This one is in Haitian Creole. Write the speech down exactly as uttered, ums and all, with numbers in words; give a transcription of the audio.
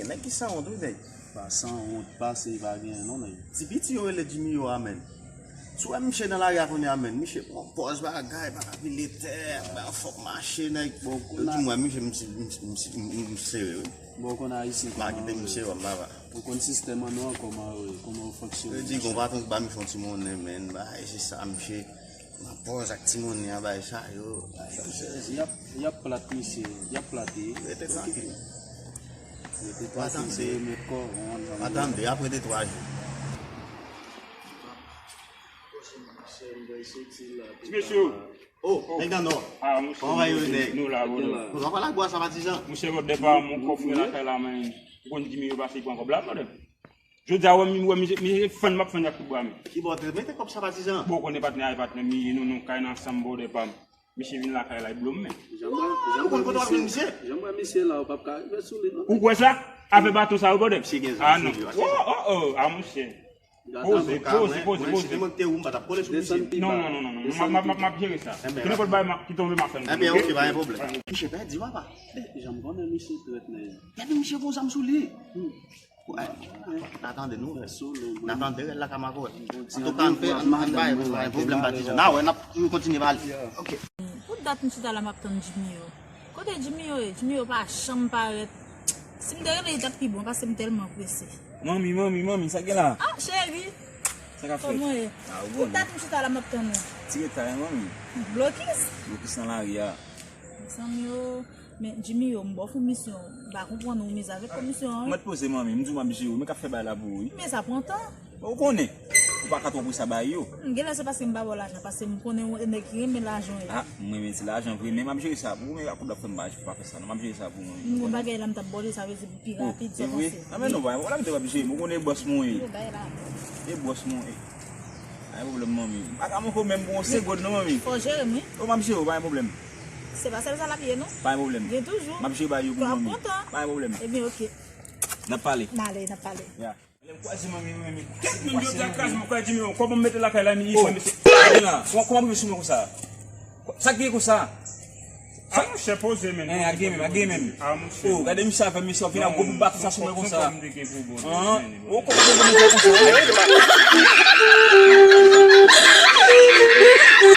Nèg ki sanwont, wi, nèg. Pa sanwont, pase, pa genyen, non, nèg. Ti piti yo rele Jimmy yo, amèn. Si w wè misye nan lari a kounye a, amèn, misye pran pòz bagay, pa ka pile tè, ba fòk mache, nèg. Bon, yo di mwen, misye, m sere, wi. Bon, ou konn Ayisyen, kòman yo rele? Ou konn sistèm an nou an, kòman yo rele, kòman yo fonksyone. Yo di, gon patwon ki ba misye yon ti monnen, men, bay, se sa, misye. Nan pòz ak ti monnen an, bay sa yo. Y ap, y ap plat misye, y ap plate. Rete trankil. Rete trankil, se remèt kò, on. Atande, apre de twa jou. Ti mesye yo. Oh, nèg nan nò. Ah, monchè, kòman va yo, nèg? Nou la, brother. Kote w pral ak bwa sa, patizan? Monchè, brother, depa m kòfre lakay la, men. Ou konn di m yo pase pran kòb la, brother. Jodi a, wè, m, wè, misye, misye fann m ap fann ak tout bra m. Ki bò w te mete kòb sa, patizan? Bon, ou konnen patnè a, e patnè m ye, nou, nou kay nan ansanm, brother pa m. Misye vin lakay la, e blo m, men. Ou konn kote w ap jwenn misye? Jan m wè misye la, ou p ap ka rive sou li, non. Ou kwè sa? Avè baton sa yo, brother? Misye gen zam sou li, patizan. Oh, oh, oh, a monchè. Poze, poze, poze, poze. Mwen, si te mwen ki te ou, m pa t ap kole sou misye. Non, non, non, non, non. M ap, m ap, m ap jere sa. Kenenpòt bagay m ap, ki tonbe, m ap fè l. Enben, ok, pa gen pwoblèm. Misye pèdi, papa. Jan m konnen misye trèt, nèg. Gade misye gon zam sou li. N a tande nouvèl. N a tande rèl la ka makòt. Antouka, ann fè, ann, ann bay, bay pwoblèm, patizan. N a wè, n ap toujou kontinye pale. Ok. Pou dat m chita la, m ap tann Jimmy yo. Kote Jimmy yo ye? Jimmy yo pa janm parèt. Si m te rele li, t ap pi bon, paske m tèlman prese. Manmi, manmi, manmi, sa gen la? Ah, cheri! Sa k ap fèt? Kòman w ye? Ah, ou konnen. Pou dat m chita la, m ap tann ou. Ti reta, wi, manmi. Blokis? Blokis nan lari a. Mezanmi o. Men Jimmy yo, m ba w fon misyon. M pa konprann ou mize avèk komisyon an. Mwen t poze manmi, m di w m ap jere w, men k ap fè bagay la pou ou, wi. Men sa pran tan. Ou konnen. Ou pa ka twò prese a bay yo. M genlè se paske m pa ba w lajan, paske m konnen w nèg ki renmen lajan wi. Ah, m renmen ti lajan vre, men m ap jere sa pou ou, men ak kòb la fè m pa, pa fè sa non, m ap jere sa pou ou, manmi. M gon bagay la m t ap ba w li, sa vle di pou pi rapid, fè panse. Ah, men non, pa gen pwoblèm, m te w ap jere m, ou konnen e bòs mwen ye. Yo bay la. E bòs mwen ye. Pa gen pwoblèm, manmi. M pa ka manke w menm pou yon segond non, manmi. Fò w jere m, wi. Oh, m ap jere w, pa gen pwoblèm. Se pa sèl sa l ap ye, non? Pa gen pwoblèm. Gen toujou. M ap jere bagay yo pou manmi. Kontan. Pa gen pwoblèm. Ebyen, ok. N ap pale. N ale, n ap pale. Ya. Lè m kwaze manmi, manmi. Kèt moun yo di a kraze, mwen kwaze, mwen, kòman m mete lakay la, mi, mesye. Gade la. Kòman, kòman rive sou mwen konsa? Sa k gen konsa? Ah, monchè, poze, men. Hein, a gen menm, a gen menm. Ah, monchè. Oh, gade misye avè misye, w fin ap gwo bout baton sa sou mwen konsa. Hein? Oh, kòman w mete konsa?